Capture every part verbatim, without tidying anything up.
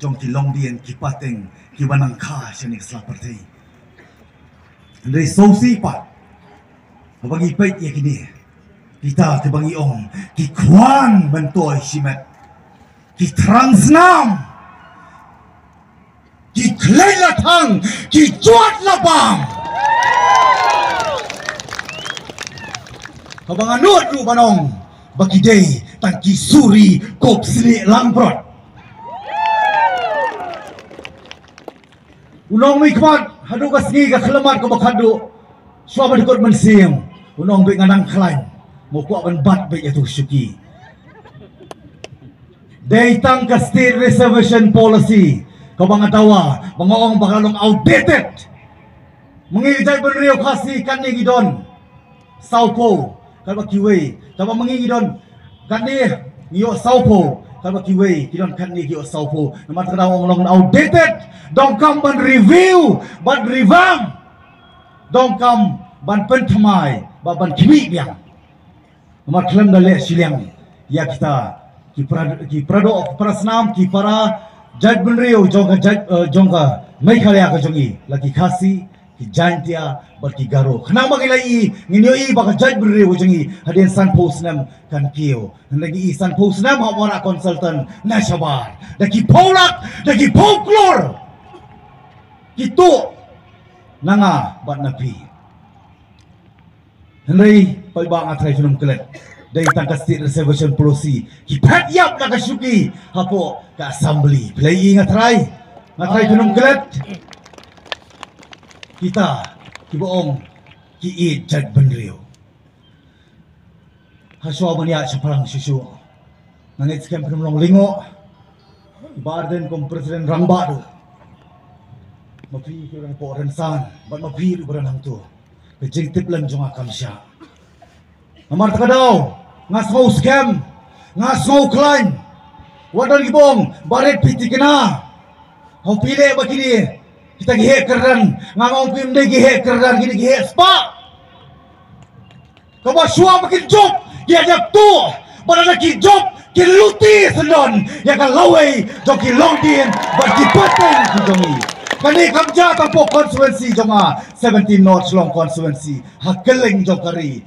jong ki longdien, ki pateng, ki ba nang kha shane sla pyrthei. Hynrei sngewsih pat haba ngi peit ïa kine, kita kiba ngi ong ki khwan myntoi shimet, ki thrang snam, ki khlei la thang, ki jot la bam. Haba nga nud ruh ban ong ba ki dei tang ki suri kop snieh langbrot. U nongmihkhmat haduh ka sngi ka khlamat kaba khatduh. Shuwa ba dkut mynsiem u nong bad nga nang khlaiñ. Mo kwah ban bat bad ïa tu shuki. Dei tang ka state reservation policy kaba nga dawa ba nga ong ba ka long outdated. Myngi ka jaitbynriew Khasi katne ki don sawphew, katba kiwei, katba myngi ki don katne ki ïoh sawphew, katba kiwei ki don katne ki ïoh sawphew. Namar kata ong long outdated, donkam ban review, ban revamp, donkam ban pynthymmai, ba ban khmih biang. Namar khlem da leh shiliang ïa kita ki para, ki para doh, ki para snam, ki para jaitbynriew jong ka jait, eh, jong ka Meghalaya ka jong i, la ki Khasi, ki Jaintia bad ki Garo. Khnang ba ngi la i, ngin ïohi ba ka jaitbynriew jong i hadien sanphew snem kan kiew. Hynrei ngi i sanphew snem ha Wara Consultant na shabar da ki phew lak, da ki phew klur. Ki tuh na nga bad na phi. Hynrei paidbah, nga trai kynum klet, dei tang ka state reservation policy ki phet ïap na ka shuki hapoh ka assembly. Phi la i nga trai, nga trai kynum klet. Kita kiba ong ki ïeit jaitbynriew. Hashwa ban ïa shaphrang shuh shuh, nga ngeit skhem phin ym long lyngngoh. Bah Ardent kum president rangbah ruh, ma phi ki rang poh rynsan bad ma phi ruh ba rang hangto, ka jingtiplem jong nga kam shah. Namar kata ka daw nga sngew skhem, nga sngew khlaiñ. Wat don kiba ong ba rit phi thikna. Haba phi leh ba kine kita ki heh kyrdan, nga ong kim dei ki heh kyrdan, kine ki heh spah. Kaba shuwa ba kin jop ki ïa jop tu, ba da ki jop ki luti syndon ïa ka lawei jong ki longdien bad ki pateng ki jong i. Kane kam jia tang poh constituency jong nga, seventeen North Shillong constituency, ha kylleng jong ka ri.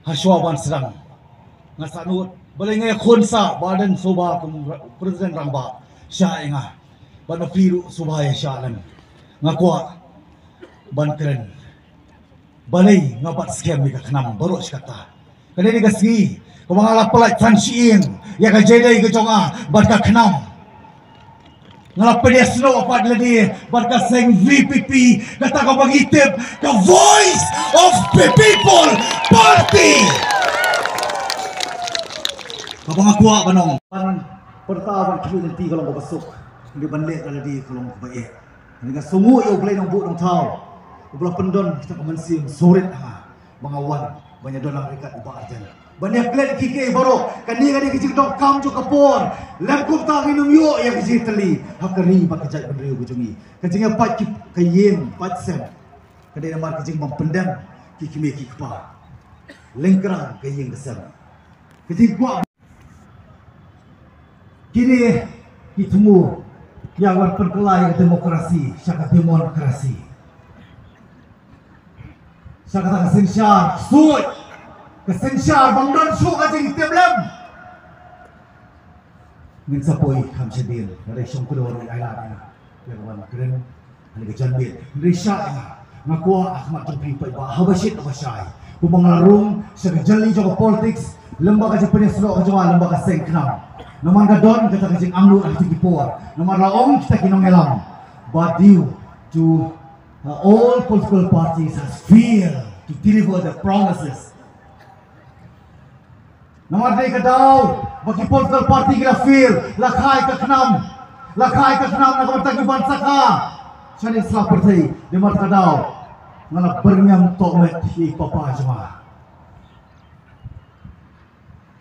Hashwa ban sdang, nga sah nud balei nga ïakhun sah Bah Ardent Soba kum president rangbah sha ïa nga, bad ma phi ruh Soba ïa sha lem. Nga kwah ban kren balei nga bat skhem ïa ka khnam baroh shi katta. Ka dei ka sngi kaba nga la pyllait san shyieng ïa ka jingdei ka jong nga bad ka khnam. Nga la pynïasnoh pat lade bad ka seng V P P, kata kaba ngi tip ka Voice of the People Party. Kaba nga kwah ban ong, ban pyrta ban khmih lynti ka long kaba suk, hynrei ban leh da lade ka long kaba eh. Nga sngewnguh ïa U Blei Nongbuh Nongthaw uba la pyndon kita ka mynsiem sngewrit ha nga ba nga wan ban ïadon lang ryngkat u Bah Ardent, ban ïaklet ïa kiei kiei baroh. Kane ka dei ka jingdonkam jong ka por. Lym kumta ngin ym ïoh ïa ka jingtylli ha ka ri bad ka jaitbynriew ka jong ngi. Ka jingïapait ki, ka ïing pait sem ka dei namar ka jingbym pyndem ki kmie ki kpa. Lyngkra ka ïing ka sem, ka jingkwah. Kine ki thmu ïa ka ban pynkylla ïa ka demokrasi sha ka demon-krasi, sha kata ka synshar ksuid, ka synshar bym don shuh ka jingtiplem. Ngin sa poi kham shadien, nga dei shong kdew ruh ïa lade ïa ka ban kren. Hynrei ka janmiet, hynrei sha ïa nga, nga kwah ha khmat jong phi paidbah, haba shit haba shai, kumba nga la rung sha ka jali jong ka politics, lem bad ka jingpynïasnoh ka jong nga, lem bad ka seng khnam. Namar ka don kata ka jingangnud ha kito ki por, namar la ong kita ki nongïalam ba due to, uh, all political parties has failed to deliver the promises. Namar dei ka daw ba ki political party ki la fail, la kha ïa ka khnam, la kha ïa ka khnam na ka bynta ki ban sa kha shane sla pyrthei. Dei namar ka daw nga la byrngem tohmet ïa i papa jong nga.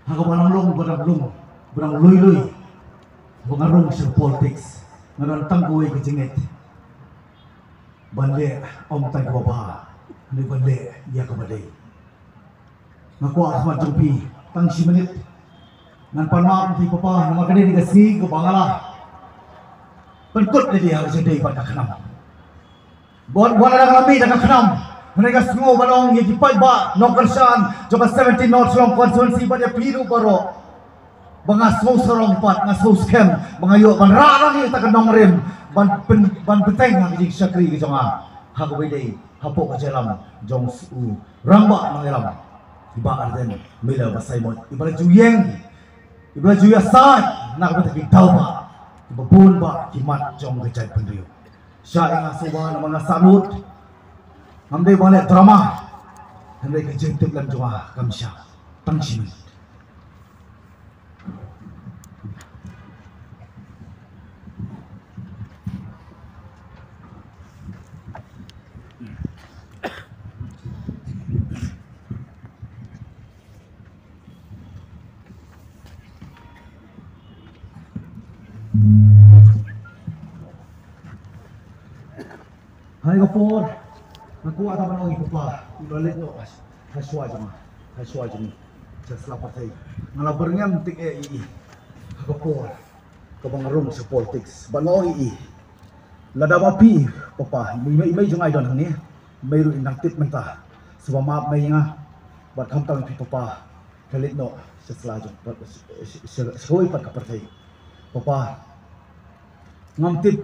Ha kaba nang long, ba nang long, ba nang lui lui, ba nga rung sha politics, nga don tang kawei ka jingngeit, ban leh ym tang kaba bha, hynrei ban leh ïa kaba dei. Nga kwah ha khmat jong phi tang shi minit. Ngan pan map ïa phi papa, namar kane ka dei ka sngi kaba nga la pynkut lade ha ka jingdei bad ka khnam. Bad wat la dang la mih da ka khnam, hynrei nga sngew ban ong ïa ki paidbah nongkyrshan jong ka seventeen North Shillong constituency bad ïa phi ruh baroh, ba nga sngew sarong pat, nga sngew skhem ba nga ïoh ban rah lang ïa kata ka nongrim ban pyn, ban bteng ha ka jingshakri ka jong nga ha kaba ïadei hapoh ka jingïalam jong u rangbah nongïalam, i Bah Ardent Miller Basaiawmoit, iba la ju ïeng, iba la ju ïasaid na ka bynta ki daw bah kiba bun bah ki mat jong ka jaitbynriew. Shah ïa nga sngewbha namar nga sahnud. Ngam dei ban leh drama, hynrei ka jingtip lem jong nga kam shah. Tang shi minit. Ha kane ka por nga kwah tang ban ong ïa i papa, i ba la leit noh ha shuwa jong nga, ha shuwa jong ngi sha sla pyrthei. Nga la byrngem tik eh ïa i ha ka por kaba nga rung sha politics. Bad nga ong ïa i, lada ba phi papa, i mei, i mei jong nga i don hangne, i mei ruh i nang tip mynta. Sngewbha map mei ïa nga. Bad khamtam ïa phi papa, ka leit noh sha sla jong, sha, sha, sha kawei pat ka pyrthei. Papa, ngam tip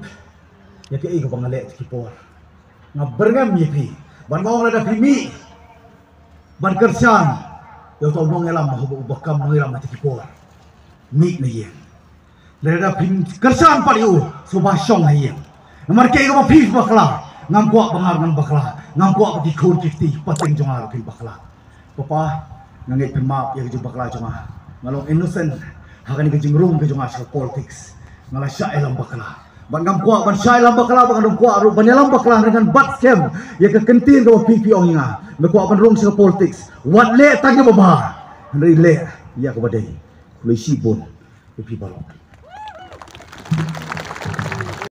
ïa kaei kaba nga leh ha ki por. Nga byrngem ïa phi. Bad nga ong lada phi mih ban kyrshan ïa uto u nongïalam, uba, uba kam nongïalam ha ki por, mih na ïing. Lada phi kyrshan pat ïa u, sngewbha shong ha ïing. Namar kaei kaba phi bakla, ngam kwah ba nga ruh ngan bakla. Ngam kwah ba ki khun ki kti pateng jong nga ruh kin bakla. Papa, nga ngeit phin map ïa ka jingbakla jong nga. Nga long innocent ha kane ka jingrung ka jong nga sha politics. Nga la shah ïalam bakla. Bad ngam kwah ban shah ïalam bakla, bad ngam kwah ruh ban ïalam bakla, hynrei ngan bat skhem ïa ka kyntien kaba phi phi ong ïa nga. Me kwah ban rung sha politics, wat leh tang ïa kaba bha, hynrei leh ïa kaba dei. Khublei shibun ïa phi baroh.